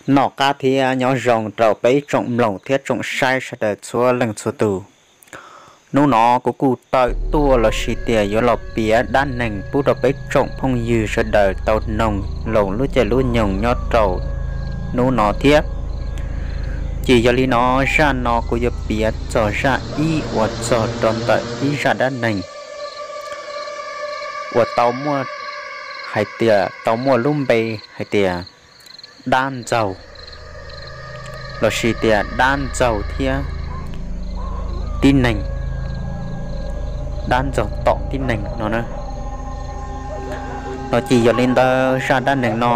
Noj qab thiab nyob zoo rau peb tsoom mloog thiab tsoom saib sawv daws txhua leej txhua tus. Hnub no kuv kuj tawm tuaj los sis tias yuav los piav dab neeg pub rau peb tsoom phooj ywg sawv daws tau noog laus lub caij lub nyoog nyob rau hnub no thiab. Ces yog li no, zaj no kuv yuav piav txog zaj ib uas txog rau ntawm ib zaj dab neeg uas tau muaj hais tias tau muaj lub npe hais tias dab ntxaug, los sis tias dab ntxaug thiab tib neeg, dab ntxaug tom tib neeg no na. No ces yog li ntawd zaj dab neeg no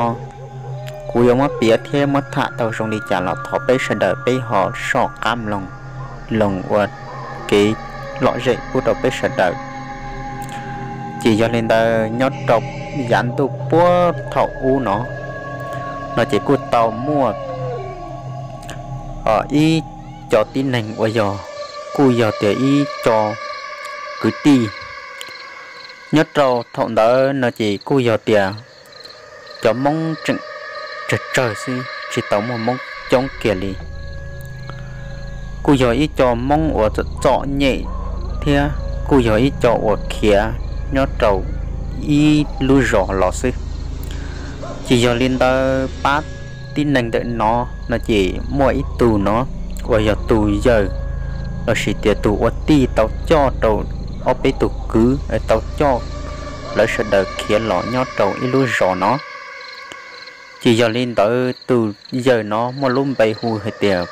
kuv yuav muab piav thiab muab tham tau zoo li cas los thov peb sawv daws peb ho soj qab mloog, loos ua kev lom zem pub rau peb sawv daws. Ces yog li ntawd nyob rau yav ntuj puag thaum ub no, no ces kuj tau muaj ib co tib neeg uas yog, kuj yog tias ib co kwv tij. Nyob rau thaum ntawd no ces kuj yog tias cov Hmoob tseem tsawg tsawg xwb, tsis tau muaj Hmoob coob kiag li. Kuj yog ib co Hmoob uas txom txom nyem thiab kuj yog ib co uas khiav nyob rau ib lub zos los xwb. Ces yog li ntawd pab tib neeg ntawm no, no ces muaj ib tug no uas yog tus yawg los sis tias tus ua tij tau coj rau ob peb tug kwv tau coj lawv sawv daws khiav los nyob rau ib lub zos no. Ces yog li ntawd tus yawg no muaj lub npe hu hais tias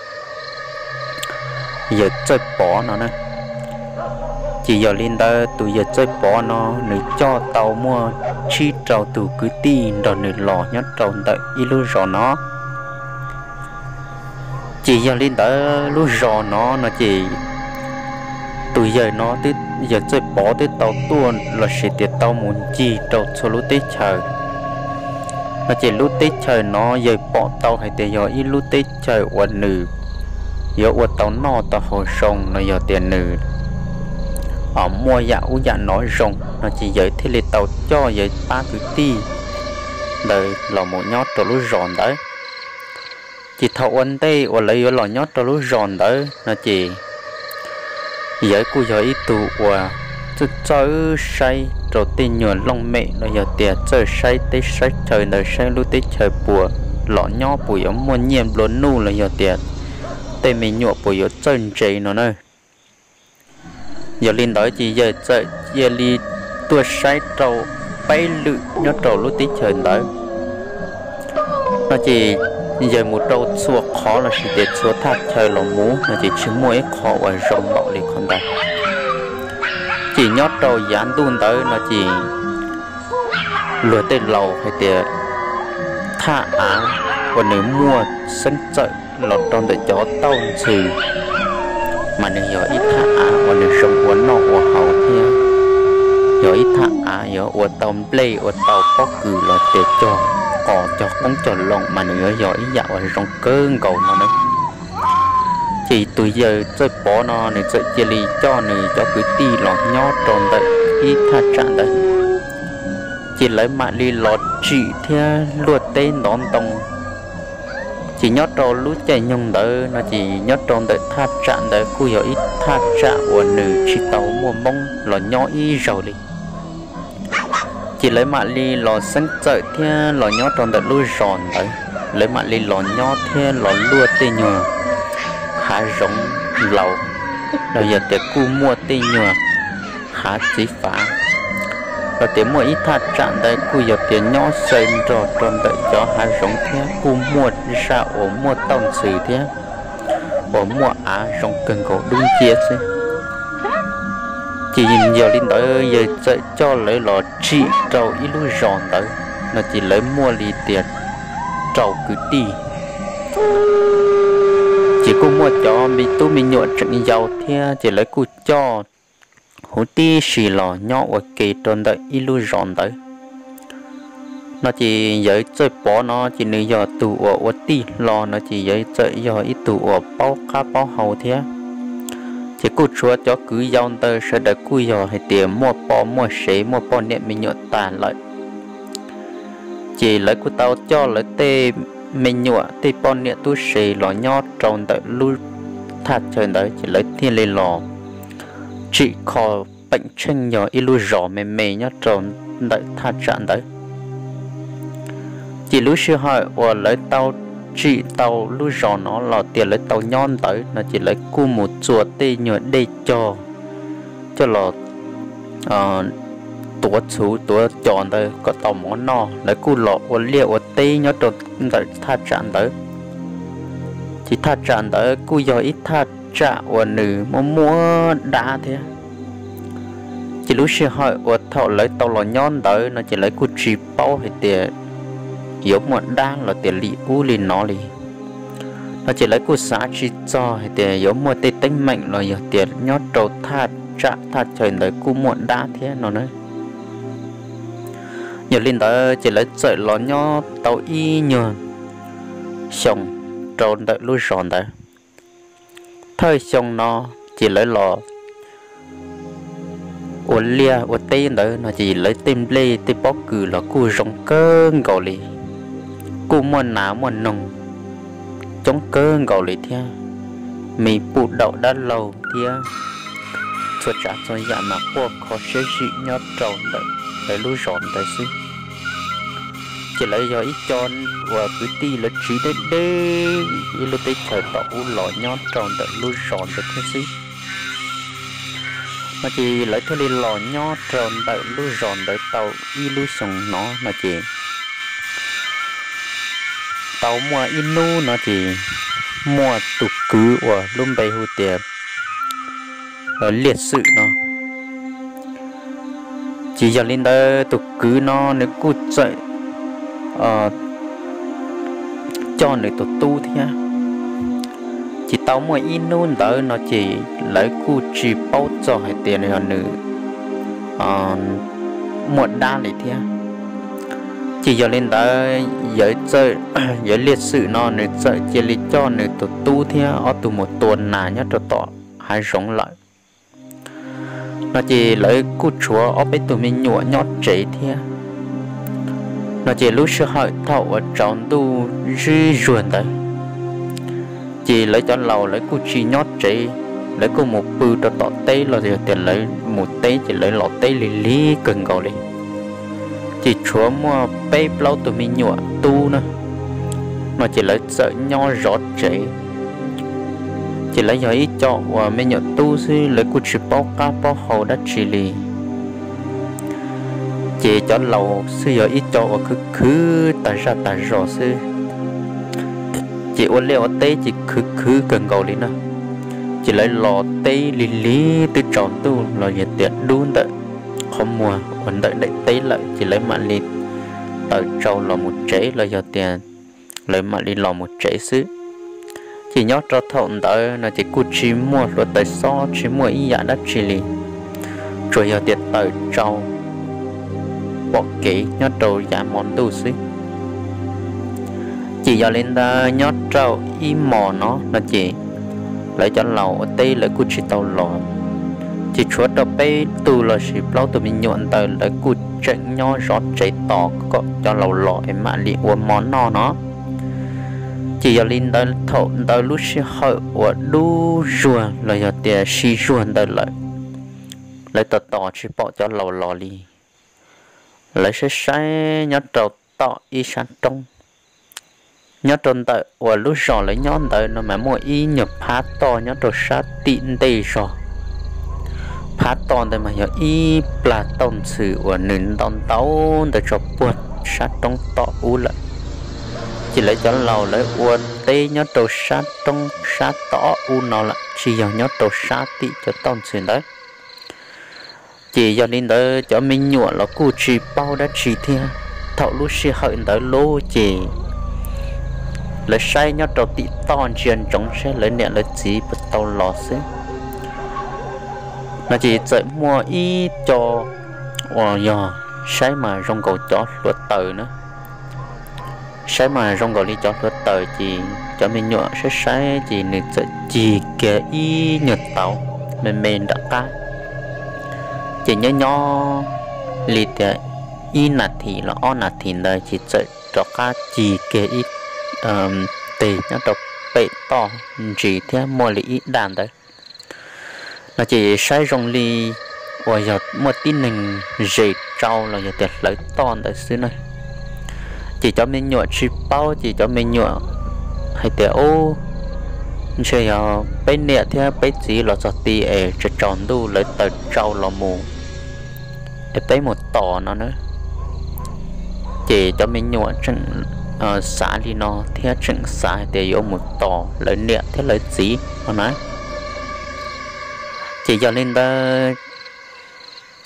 yawg Txawj Pov no na. Ces yog li ntawd tus yawg Txawj Pov no nws coj tau muaj tsib rau tus kwv tij nrog nws los nyob rau ntawm ib lub zos no. Ces yog li ntawd lub zos no no ces tus yawg no, yawg Txawj Pov twb tau tuaj los sis tias tau mus ncig rau txhua lub teb chaws no ces lub teb chaws no yawg pom tau hais tias yog ib lub teb chaws uas nws yuav ua tau noj tau haus zoo los yog tias nws muaj yam ub yam no zoo no ces yawg thiaj li tau coj yawg pab kwv tij ntawd los mus nyob rau lub zos ntawd. Ces thaum ua ntej uas lawv yuav los nyob rau lub zos ntawd no ces yawg kuj yog ib tug uas txawj txawj saib rau tej nyuag looj mem los yog tias txawj saib teb saib chaw ntawd saib lub teb chaws puas los nyob puas yuav muaj nyiaj nplua nuj los yog tias tej me nyuam puas yuav txawj ntse no na. Yog li ntawd ces yawg txawm cia li tuaj saib rau peb lwm nyob rau lub teb chaws ntawd no ces yawg mus rau txhua qhov los sis tias txhua thaj chaw los mus no ces tsis muaj ib qho uas zoo npaum li qhov ntawd. Ces nyob rau yav ntuj ntawd no ces luag tej laus hais tias thaj av uas nws muaj xeeb txawm los rau ntawm cov tauj ntxhw mas nws yog ib thaj av uas nws zoo ua noj ua haus thiab yog ib thaj av yuav ua tau nplej ua tau pob kws los tias cog qos cog qoob cog loo mas nws yuav yog ib yam uas zoo kawg nkaus no na. Ces tus yawg Txawj Pov no nws txawm cia li coj nws cov kwv tij los nyob rau ntawm ib thaj tsam ntawd. Ces lawv mam li los tsim thiab luaj teb ntov ntoo. Ces nyob rau lub caij nyoog ntawd no ces nyob rau ntawm thaj tsam ntawd kuj yog ib thaj tsam uas nws tsis tau muaj Hmoob los nyob ib zaug li. Ces lawv mam li los xeeb txawm thiab los nyob rau ntawm lub zos ntawd, lawv mam li los nyob thiab los luaj tej nyuag hav zoov laus, los yog tias kuj muaj tej nyuag hav txiv fav, los tias muaj ib thaj tsam ntawd kuj yog tias nyob xyaw nrog rau ntawm cov hav zoov thiab kuj muaj zaj uas muaj tauj ntxhw thiab uas muaj av zoo kawg nkaus dub nciab xwb. Ces yog li ntawd yawg txawm coj lawv los tsim rau ib lub zos ntawd no ces lawv muaj li tias rau kwv tij. Ces kuj muaj cov me tub me nyuam tseem yau thiab ces lawv kuj coj huv tib si los nyob ua ke rau ntawm ib lub zos ntawd no ces yawg Txawj Pov no ces nws yog tus uas ua tij hlo no ces yawg txawm yog ib tug uas paub qab paub hau thiab. Ces kuj tshuav cov kwv yau ntawd sawv daws kuj yog hais tias muaj poj muaj sev muaj poj niam me nyuam tag lawm. Ces lawv kuj tau coj lawv tej me nyuam tej poj niam tub se los nyob rau ntawm lub thaj chaw ntawd ces lawv thiaj li los tsim kho peem tsheej yog ib lub zos me me nyob rau ntawm thaj tsam ntawd. Ces lub sij hawm uas lawv tau tsim tau lub zos no los tias lawv tau nyob ntawd no ces lawv kuj mus txua tej nyuag dej cog coj los tuav txhuv tuav cos ntawd kom tau mov noj. Lawv kuj los ua liaj ua teb nyob rau ntawm thaj tsam ntawd. Ces thaj tsam ntawd kuj yog ib thaj tsam uas nws muaj muaj dab thiab. Ces lub sij hawm uas thaum lawv tau los nyob ntawd no ces lawv kuj tsis paub hais tias yuav muaj dab los tias li ub li no li. No ces lawv kuj xav tsis txog hais tias yuav muaj tej teeb meem los yog tias nyob rau thaj tsam thaj chaw ntawd kuj muaj dab thiab no na. Yog li ntawd ces lawv txawm los nyob tau ib nyuag xyoo rau ntawm lub zos ntawd. Thawj xyoo no ces lawv los ua liaj ua teb ntawd no ces lawv tej nplej tej pob kws los kuj zoo kawg nkaus li, kuj muaj nas muaj noog coob kawg nkaus li thiab. Me pum daum dab laug thiab txhua tsav txhua yam mas quaj kho siab zim nyob rau ntawm lawv lub zos ntawd xwb. Ces lawv yog ib co uas kwv tij lawv tsiv deb deb ib lub teb chaws tom ub los nyob rau ntawm lub zos ntawd thiab xwb. No ces lawv thiaj li los nyob rau ntawm lub zos ntawd tau ib lub xyoo no no ces tau muaj ib hnub no ces muaj tus kwv uas lub npe hu tias Liaj Xwm no. Ces yog li ntawd tus kwv no nws kuj txawm coj nws tus tub thiab. Ces tau muaj ib hnub ntawd no ces lawv kuj tsis paub txog hais tias yog nws muaj dab li thiab. Ces yog li ntawd yawg Liaj Xwm no nws txawm cia li coj nws tus tub thiab ob tug mus tua nas nyob rau tom hav zoov lawm. No ces lawv kuj tshuav ob peb tug me nyuam nyob tsev thiab. No ces lub sij hawm thaum uas tsaus ntuj zib zuag ntawd ces lawv cov laus lawv kuj tsis nyob tsev, lawv kuj mus pw rau tom teb los yog tias lawv mus teb ces lawv los teb lig lig kawg nkaus li. Ces tshuav muaj peb plaub tus me nyuam tub na, no ces lawv txawm nyob zov tsev. Ces lawv yog ib co uas me nyuam tub xwb lawv kuj tsis paub qab paub hau dab tsi li. Ces cov laus xwb yog ib co uas khwv khwv tas zaj tas zog xwb. Ces ua liaj ua teb ces khwv khwv kawg nkaus li na. Ces lawv los teb lig lig twb tsaus ntuj los yog tias dub ntawm qhov muag uas ntawm daim teb lawm ces lawv mam li taws tsau los mus tsev los yog tias lawv mam li los mus tsev xwb. Ces nyob rau thaum ntawd no ces kuj tsis muaj hluav taws xob tsis muaj ib yam dab tsi li, tsuas yog tias taws tsau pom kev nyob rau yav hmo ntuj xwb. Ces yog li ntawd nyob rau ib hmos no no ces lawv cov laus ua teb lawv kuj tsis tau los, ces tshuav rau peb tug los sis plaub tug me nyuam ntawd lawv kuj tseem nyob zov tsev tos kom cov laus los es mam li ua hmo noj no. Ces yog li ntawd thaum ntawd lub sij hawm uas dub zuag los yog tias sib zuag ntawd lawm, lawv tos tos tsis pom cov laus los li. Lawv saib saib nyob rau tom ib sab roob, nyob rau ntawm uas lub zos lawv nyob ntawd no mas muaj ib nyuag phab toj nyob rau sab tim ntej zog. Phab toj ntawd mas yog ib plag tauj ntxhws uas nws ntau ntau ntawd tso puag sab roob tom ub lawm. Ces lawv cov laus lawv ua teb nyob rau sab roob sab tom ub no lawm tsis yog nyob rau sab tim cov tauj ntxhws ntawd. Ces yog li ntawd cov me nyuam los kuj tsis paub dab tsi thiab. Thaum lub sij hawm ntawd lub ces lawv saib nyob rau tim toj ntsia ntsoov saib lawv niam lawv txiv puas tau los xwb. No ces txawm muaj ib co uas yog saib mas zoo nkaus cov hluav taws na, saib mas zoo nkaus li cov hluav taws ces cov me nyuam saib saib ces nws txawm cig kiag ib nyuag tauv me me nram qab. Ces nyob nyob li tias ib nas this los ob nas this ntawd ces txawm rov qab cig kiag ib teg nyob rau pem toj ntsis thiab muaj li ib daj ntawd. No ces saib zoo li uas yog muaj tib neeg zes tsau los yog tias hlawv toj ntawd xwb na. Ces cov me nyuam tsis paub ces cov me nyuam hais tias, Ub, ntshe yog peb niam thiab peb txiv los txog tid es tsaus ntuj lawv taws tsau los mus es peb mus tos no na. Ces cov me nyuam tseem xav li no thiab tseem xav hais tias yuav mus tos lawv niam thiab lawv txiv no na. Ces yog li ntawd,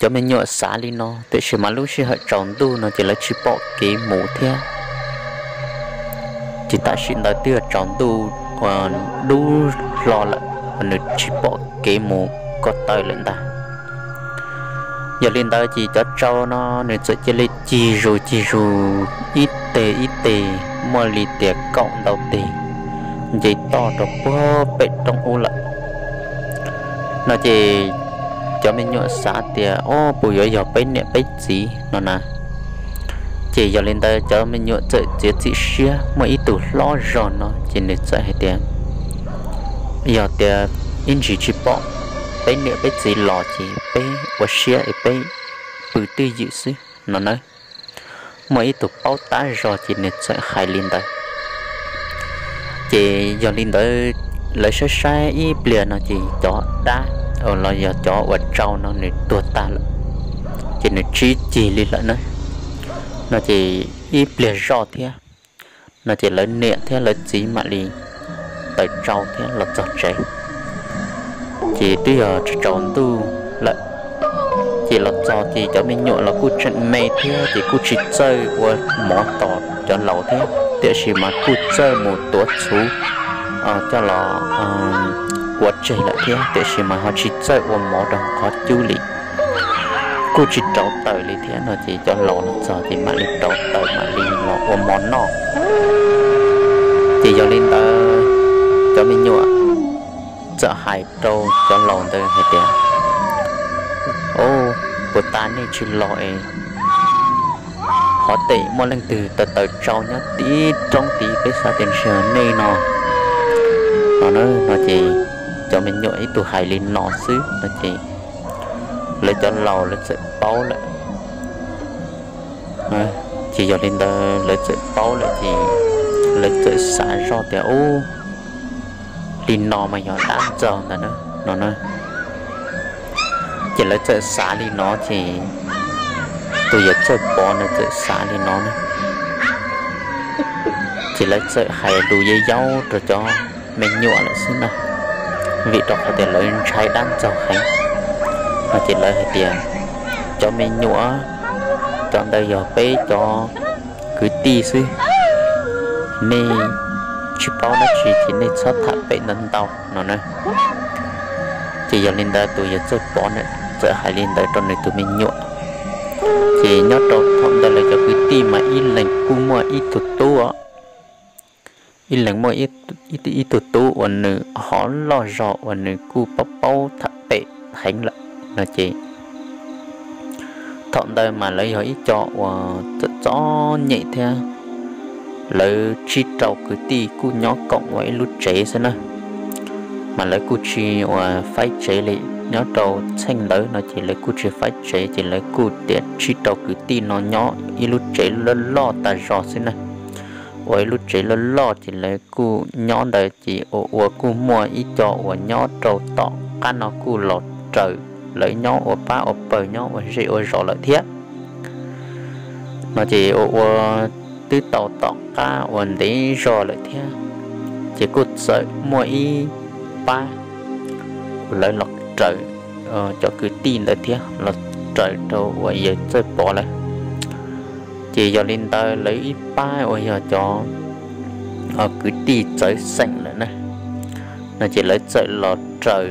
cov me nyuam xav li no tiam sis mas lub sij hawm tsaus ntuj no ces lawv tsis pom kev mus thiab. Ces tam sim ntawd twb yog tsaus ntuj dub hlo lawm, nws tsis pom kev mus ko taw lawm ntag. Yog li ntawd ces cov tsau no nws txawm cia li cig zus cig zus ib teg ib teg muaj li tias kaum ntau teg nce toj rau puag pem roob ub lawm. No ces cov me nyuam xav tias, Ob, puas yuav yog peb niam peb txiv no na? Ces yog li ntawd cov me nyuam txawm txiav txim siab, muaj ib tug hlob zog no ces nws txawm hais tias, Yog tias ib ntsis tsis pom peb niam peb txiv los ces peb ua siab es peb pw twj ywm xwb no na. Muaj ib tug paub tab zog ces nws txawm hais li ntawd. Ces yog li ntawd, lawv saib saib ib pliag no ces cov dab los yog cov uas tsau no nws tuag tag lawm, ces nws tsis cig li lawm na. No ces ib pliag zoj thiab, no ces lawv niam thiab lawv txiv mam li taws tsau thiab los txog tsev. Ces twb yog tsaus ntuj lawm, ces los txog ces cov me nyuam los kuj tseem me thiab ces kuj tsis txawj ua mov tos cov laus thiab, tiam sis mas kuj txawj mus tuav txhuv coj los ua tseg lawm thiab, tiam sis mas ho tsis txawj ua mov rau qhov cub li. Kuj tsis rauv taws li thiab no ces cov laus los txog ces mam li rauv taws mam li los ua mov noj. Ces yog li ntawd, cov me nyuam txawm hais rau cov laus ntawd hais tias, Ob, puas tas nej tsis los es hov tem muaj leej twg taws taws tsau nyob tib roob tid, peb xav tias ntshe yog nej no no na. No ces cov me nyuam ib tug hais li no xwb no ces lawv cov laus lawv txawm paub lawm. Ces yog li ntawd lawv txawm paub lawm ces lawv txawm xav zoj tias, Ub, li no mas yog dab ntxaug ntag na no na. Ces lawv txawm xav li no ces tus yawg Txawj Pov nws txawm xav li no na. Ces lawv txawm hais lus yaus yaus rau cov me nyuam lawm xwb na, vim rau qhov tias lawv ntshai dab ntxaug heev. No ces lawv hais tias, Cov me nyuam, cov ntawd yog peb cov kwv tij xwb, nej tsis paub dab tsi ces nej txhob tham pem ntau ntau no na. Ces yog li ntawd tus yawg Txawj Pov na txawm hais li ntawd rau nws tus me nyuam. Ces nyob rau thaum ntawd lawv cov kwv tij mas ib leeg kuj muaj ib tug tub, ib leeg muaj ib tug tub uas nws hov loj zog uas nws kuj paub paub tham pem heev lawm no ces thaum ntawd mas lawv yog ib co uas txom txom nyem thiab, lawv tsib rau kwv tij kuj nyob koom ua ib lub tsev xwb na. Mas lawv kuj tsis uas faib tsev li, nyob rau txheej ntawd no ces lawv kuj tsis faib tsev ces lawv kuj tias tsib rau kwv tij no nyob ib lub tsev loj loj tas zog xwb na. Ua ib lub tsev loj loj ces lawv kuj nyob ntawd ces ua ua kuj muaj ib co uas nyob rau tom qab no kuj los raws lawv nyob ua pab ua pawg nyob ua zej ua zos lawm thiab. No ces ua ua twb tau tom qab uas ntev zog lawm thiab, ces kuj txawm muaj ib pab uas lawv los raws cov kwv tij ntawd thiab los raws rau uas yawg Txawj Pov lawm. Ces yog li ntawd lawv ib pab uas yog cov kwv tij txawv xeem lawm na, no ces lawv txawm los raws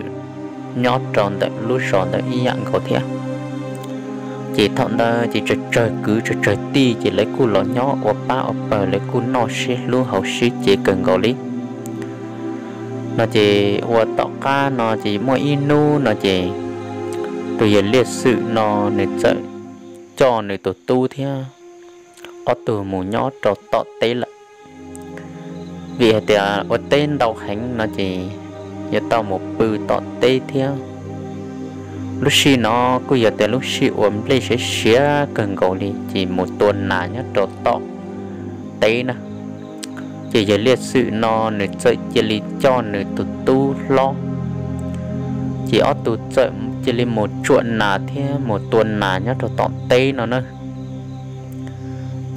nyob rau ntawm lub zos ntawd ib yam nkaus thiab. Ces thaum ntawd ces tsawg tsawg kwv tsawg tsawg tij ces lawv kuj los nyob ua pab ua pawg, lawv kuj noj sib hlub haus sib cev kawg nkaus li. No ces ua tom qab no ces muaj ib hnub no ces tus yawg Liaj Xwm no nws txawm coj nws tus tub thiab ob tug mus nyob rau tom teb lawm. Vim hais tias ua teb ntau heev no ces yuav tau mus pw tom teb thiab. Lub sij no kuj yog tias lub sij uas nplej siav siav kawg nkaus li ces mus tua nas nyob rau tom teb na. Ces yawg Liaj Xwm no nws txawm cia li coj nws tus tub hlob, ces ob tug txawm cia li mus tsuam nas thiab mus tua nas nyob rau tom teb no na.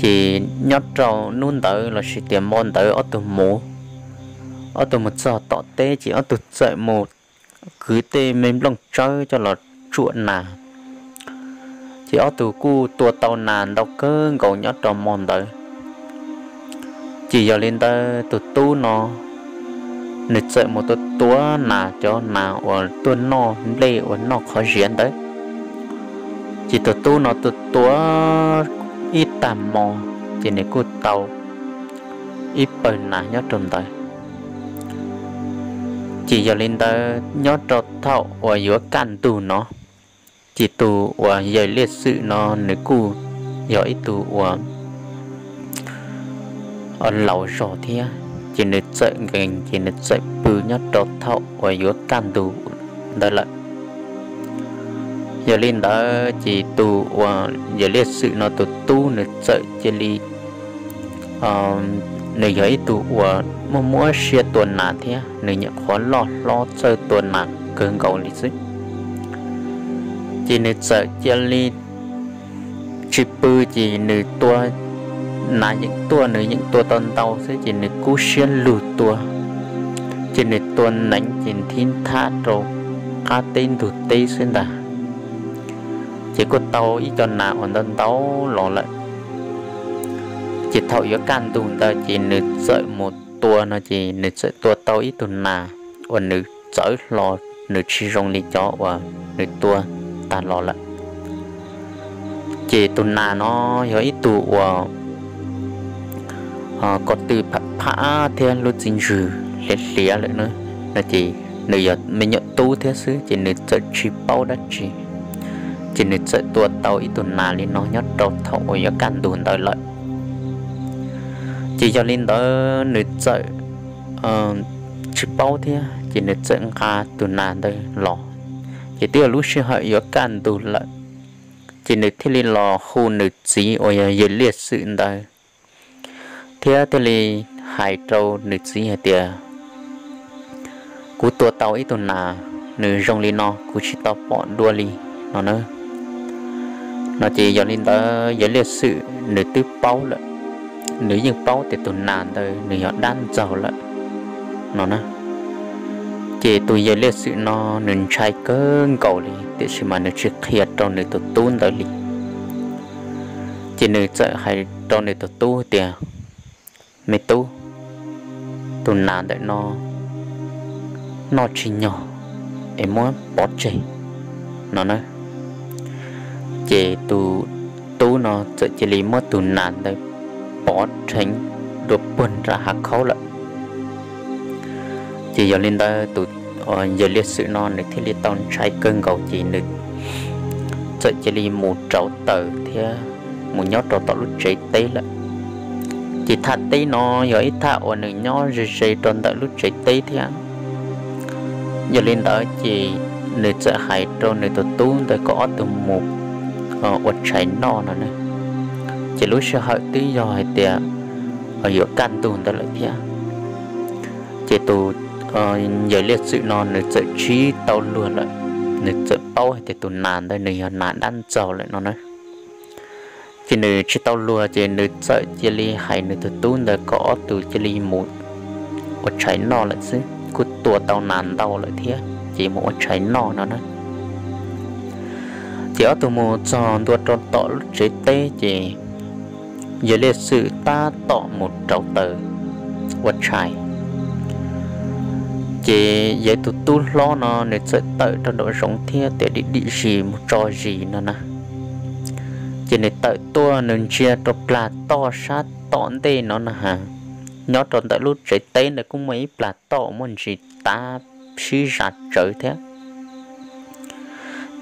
Ces nyob rau hnub ntawd lossis tias hmo ntawd ob tug mus, ob tug mus txog tom teb ces ob tug txawm mus kwv tej me nplooj tsawb coj los tsuam nas. Ces ob tug kuj tua tau nas ntau kawg nkaus nyob rau hmo ntawd. Ces yog li ntawd tus tub no nws txawm mus tua tua nas, cov nas uas tuaj noj nplej uas noj qhov ziav ntawd. Ces tus tub no tua tua ib tag hmo, ces nws kuj tau ib pawg nas nyob rau ntawd. Ces yog li ntawd nyob rau thaum uas yuav kaj ntug no, ces tus uas yawg Liaj Xwm no nws kuj yog ib tug uas laus zog thiab, ces nws txawm nkees ces nws txawm pw nyob rau thaum uas yuav kaj ntug ntawd lawm. Yog li ntawd ces tus uas yawg Liaj Xwm no tus tub nws txawm cia li, nws yog ib tug uas muaj muab siab tua nas thiab nws nyuam qhuav loj hlob txawj tua nas kawg nkaus li xwb. Ces nws txawm cia li tsis pw, ces nws tua, nas yeej tuaj nws yeej tua tau ntau xwb ces nws kub siab lug tua. Ces nws tua neev ces nthib nthab rau qab teb ntug teb xwb ntag. Ces kuj tau ib co nas uas ntau ntau los lawm. Ces thaum yuav kaj ntug ntawd ces nws txawm mus tua no ces nws txawm tua tau ib tug nas uas nws txawv hlo, nws tsis zoo li cov uas nws tua tag los lawm. Ces tus nas no yog ib tug uas ko tw pham pham thiab lub txiv ntswg hliav hliav lawm na. No ces nws yog me nyuam tub thiab xwb ces nws txawm tsis paub dab tsi, ces nws txawm tua tau ib tug nas li no nyob rau thaum uas yuav kaj ntug ntawd lawm. Ces yog li ntawd nws txawm tsis paub thiab ces nws txawm nqa tus nas ntawd los. Ces twb yog lub sij hawm yuav kaj ntug lawm, ces nws thiaj li los hu nws txiv uas yog yawg Liaj Xwm ntawd, thiab thiaj li hais rau nws txiv hais tias, kuv tua tau ib tug nas, nws zoo li no kuv tsis tau pom dua li no na. No ces yog li ntawd yawg Liaj Xwm nws twb paub lawm, nws yeej paub tias tus nas ntawd nws yog dab ntxaug lawm no na. Ces tus yawg Liaj Xwm no nws ntshai kawg nkaus li tiam sis mas nws tsis qhia rau nws tus tub ntawd li. Ces nws txawm hais rau nws tus tub tias, me tub, tus nas ntawm no noj tsis nyog es muab pov tseg no na. Ces tus tub no txawm cia li muab tus nas ntawd pov rheev dua puag nram hav khaub lawm. Ces yog li ntawd tus yawg Liaj Xwm no nws thiaj li tau ntshai kawg nkaus ces nws txawm cia li mus rauv taws thiab mus nyob rau tom lub tsev teb lawm. Ces thaj teb no yog ib thaj uas nws nyob ze ze rau ntawm lub tsev teb thiab. Yog li ntawd ces nws txawm hais rau nws tus tub ntawd kom ob tug mus ua tshais noj no na. Ces lub sij hawm twb yog hais tias yuav kaj ntug ntawd lawm thiab. Ces tus yawg Liaj Xwm no nws txawm tsis tau luag lawm, nws txawm paub hais tias tus nas ntawd nws yog nas dab ntxaug lawm no na. Ces nws tsis tau luag ces nws txawm cia li hais nws tus tub ntawd kom ob tug cia li mus ua tshais noj lawm xwb, kuj tua tau nas ntau lawm thiab ces mus ua tshais noj no na. Ces ob tug mus txog ntua rau tom lub tsev teb ces yawg Liaj Xwm tab tom mus rauv taws ua tshais. Ces yawg tus tub hlob no nws txawm tawm rau nraum zoov thiab tias dim dim zis mus tso zis no na. Ces nws tawm tuaj nws ntsia rau plag toj sab tom ntej no na has, nyob rau ntawm lub tsev teb ntawd kuj muaj ib plag toj muaj ntsis tav sib zas tsawv thiab.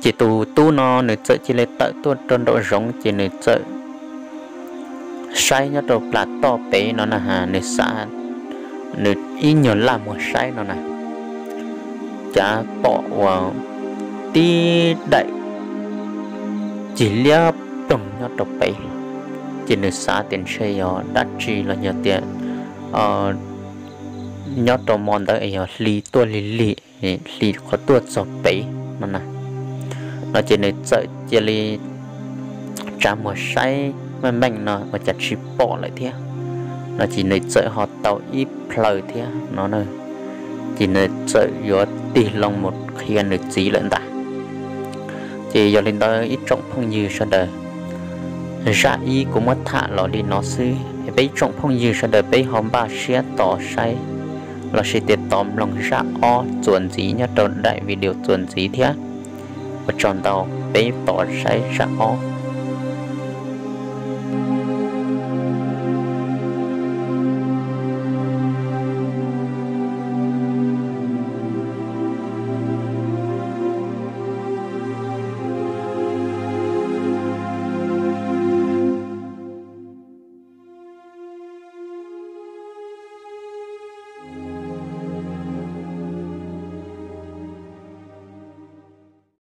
Ces tus tub no nws txawm cia li tawm tuaj rau nraum zoov ces nws txawm saib nyob rau plag toj pem no na has, nws xav nws ib nyuag laj muag saib no na, cas pom uas tib daim cig liab ploog nyob rau pem. Ces nws xav tias ntshe yog dab tsi los yog tias nyob rau mo ntawd yog hli tuaj lig lig, hli qhov tuaj txog pem no na. No ces nws txawm cia li tsa muag saib meej meej no ua cas tsis pom lawm thiab. No ces nws txawm ho tau ib plhaw thiab no na, ces nws txawm yuav tig loo mus qhia nws txiv lawm ntag. Ces yog li ntawd ib tsoom phooj ywg sawv daws, zaj ib kuv muab tham los li no xwb es peb ib tsoom phooj ywg sawv daws peb ho npaj siab tos saib lossis tias tos mloog zaj ob txuas ntxiv nyob rau daim video txuas ntxiv thiab. Ua tsaug ntau, peb tos saib zaj ob.